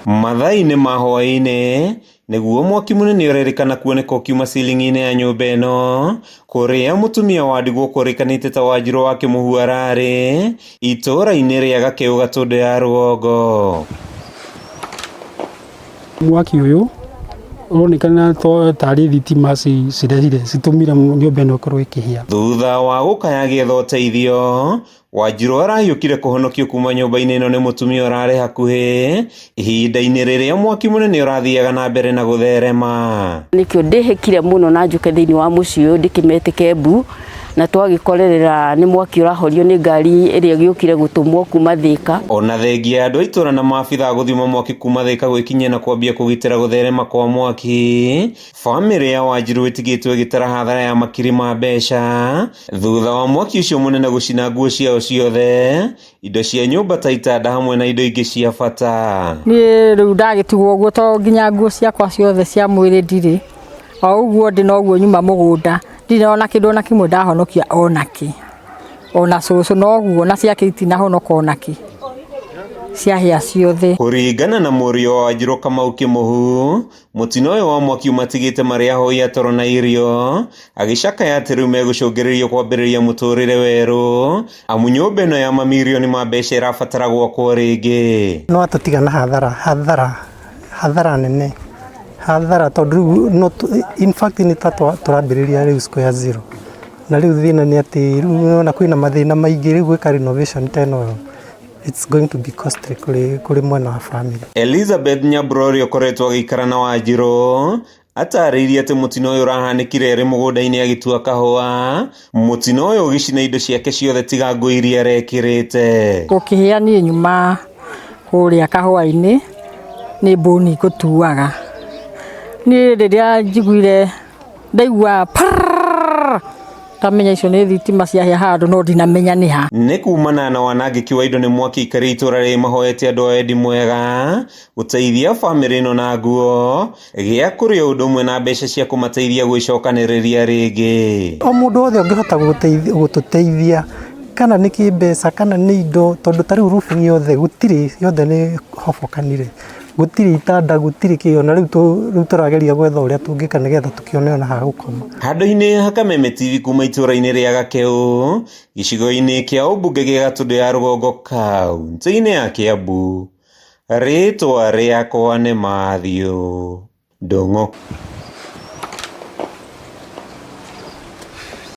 Mathaa-inĩ ma hwaĩ-inĩ nĩguo mwaki mũnene ũrerĩkana kuoneka ũkiuma cilingi-inĩ ya nyũmba ĩno kũrĩa mũtumia wa ndigwa ũkũrĩkanĩte ta Wanjirũ wa Kĩmũhu ararĩ itũũra-inĩ rĩa Gakĩũ Gatũndũ ya Rũgongo. Mwaki ũyũ ũronekana tarĩ thitima cirehire citũmire nyũmba ĩno ĩkorwo ĩkĩhĩa. Thutha wa gũkaya agĩetha ũteithio, Wanjirũ arahiũkire kũhonokio kuma nyũmba-inĩ ĩno nĩ mũtumia ũrarĩ hakuhĩ ihinda-inĩ rĩrĩa mwaki mũnene ũrathiaga na mbere na gũtherema. Nĩkĩo ndĩhĩkire mũno na njũke thĩinĩ wa mũciĩ ũyũ ndĩkĩmetĩke mbu, na twagĩkorerera nĩ mwaki ũrahorio nĩ ngari ĩrĩa ĩgĩũkire gũtũmwo kuma Thĩka. Ona thengia ya andũ a itũra na maabitha gũthima mwaki kuma Thĩka gwĩkinyia na kwambia kũgitĩra gũtherema kwa mwaki, bamĩrĩ ya Wanjirũ ĩtigĩtwo ĩgĩtara hathara ya makiri ma mbeca thutha wa mwaki ũcio mũnene gũcina nguo ciao ciothe, indo cia nyũmba ta itanda hamwe na indo ingĩ cia bata. Niĩ rĩu ndagĩtigwo ũguo to nginya nguo ciakwa ciothe cia mwĩrĩ ndirĩ, o ũguo ndĩ noguo nyuma mũgũnda, ndirĩ ona kĩndũ ona kĩmwe ndahonokia ona kĩ, ona cũcũ noguo na ciake itinahonoka ona kĩ, ciahĩa ciothe. Kũringana na mũriũ wa Wanjirũ Kamau Kĩmũhu, mũtino ũyũ wa mwaki ũmatigĩte marĩ ahoi a toro na irio, agĩcakaya atĩ rĩu megũcũngĩrĩrio kwambĩrĩria mũtũrĩre werũ, amu nyũmba ĩno ya mamirioni ma mbeca ĩrabatara gwakwo rĩngĩ. No atũtiga na hathara, hathara, hathara nene, hathara tondũ rĩu no in fact nĩ ta tũrambĩrĩria rĩu square zero. Na rĩu thĩna nĩ atĩ rĩu nĩwona kwĩna mathĩna maingĩ rĩu gwĩka renovation ta ĩno it's going to be costly kũrĩ mwena wa family. Elizabeth Nyabro ũrĩa ũkoretwo agĩikara na Wanjirũ atarĩirie atĩ mũtino ũyũ ũrahanĩkire arĩ mũgũnda-inĩ agĩtua kahũa, mũtino ũyũ ũgĩcina indo ciake ciothe tiga nguo iria arekĩrĩte. Gũkĩhĩa niĩ nyuma kũrĩa kahũa-inĩ nĩ mbũni ngũtuaga. Niĩ rĩrĩa njiguire ndaigua parrrr, ndamenya icio nĩ thitima ciahĩa handũ no ndinamenya nĩ ha. Nĩ kumana na wanangĩki wa indo nĩ mwaki aikari a itũra rĩrĩ mahoete andũ a wendi mwega gũteithia bamĩrĩ ĩno na nguo, gĩa kũrĩa ũndũ ũmwe na mbeca cia kũmateithia gwĩcokanĩrĩria rĩngĩ. O mũndũ wothe ũngĩhota gũtũteithia kana nĩ kĩmbeca kana nĩ indo tondũ ta rĩu roofing yothe gũtirĩ yothe nĩ hobokanire, gũtirĩ itanda gũtirĩ kĩ ona rĩu tũrageria gwetha ũrĩa tũngĩka nĩgetha tũkĩone ona ha gũkoma. Handũ-inĩ ha Kameme TV kuma itũra-inĩ rĩa Gakĩũ, gĩcigo-inĩ kĩa ũmbunge gĩa Gatũndũ ya Rũgongo kaunti-inĩ ya Kĩambu, rĩtwa rĩakwa nĩ Matthew Ndung'u.